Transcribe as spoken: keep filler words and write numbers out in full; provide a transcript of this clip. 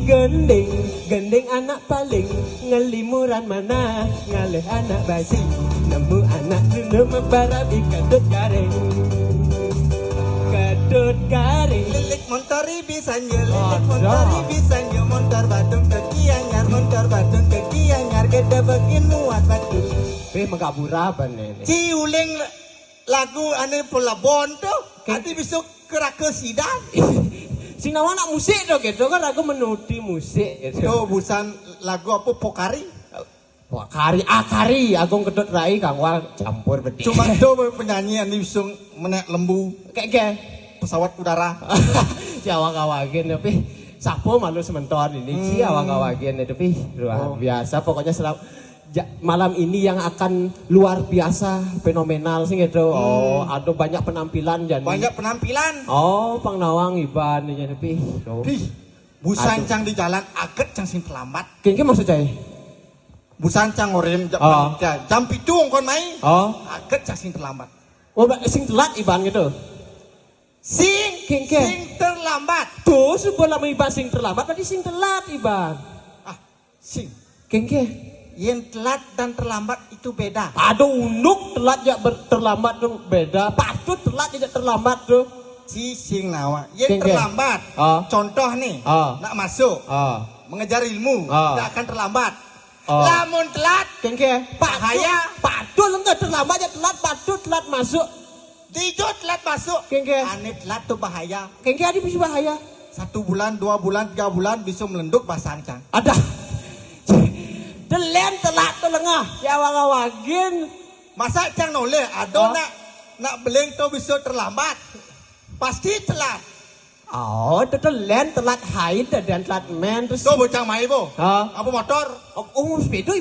Gending, gending anak paling ngelimuran manah, ngalih anak bajing, nemu anak tuna mabarab i Ketut Garing. Ketut Garing. Lilik montor ibi sanjil, lilik montor ibi sanjil, montor Badung ke Gianyar, montor Badung ke Gianyar, gedebegin muat batu. Weh, megabura apa nih? Ci uling lagu ane pelebon tu, ati bisa keraka sidan. Sing nawa nak musik tu gitu kan, lagu menuti musik gitu. Tu busan lagu apa, Pokari? Pokari, Akari, Agung Ketut Rai, Kang Wal campur bedi. Cuma tu penyanyi ane bisa menek lembu. Kayak ke? Pesawat udara. Si awak-awakin tapi siapa malu sementon ini, si awak-awakin itu, tapi luar biasa. Pokoknya selam, ja- malam ini yang akan luar biasa, fenomenal sih gitu. Oh, ada banyak penampilan jadi. Banyak penampilan. Oh, pang nawang iban ini tapi. Tuh. Ih, busan cang di jalan aget cang sing terlambat. Kengke maksud saya? Busan cang ngorim jam, jam pitu ongkon mai. Oh. Aget cang sing terlambat. Oh, sing telat iban gitu. Sing, kengke, sing terlambat. Tuh, sebelum iban sing terlambat, berarti sing telat iban. Ah, sing. Kengke. Yen telat dan terlambat itu beda. Aduh, unduk telat ya ber- terlambat tu beda. Patut telat ya terlambat tu. Ci sing nawa. Yen terlambat. Ah. Contoh nih, ah, nak masuk, ah, mengejar ilmu, ah, tidak akan terlambat. Oh. Lamun telat, kengke, bahaya. Patut enggak terlambat ya telat, patut telat masuk. Dijo telat masuk. Kengke. Ane telat tu bahaya. Kengke adi bisa bahaya. Satu bulan, dua bulan, tiga bulan bisa melenduk basang cang. Ada. Delen telat tu lengah. Ya wagin. Masa cang noleh, ada nak, nak beling tu bisa terlambat. Pasti telat. Oh, tu telat, telat haid dan telat men terus. Tu bocang mai bo. Ha? Apa motor? Oh, oh, sepeda.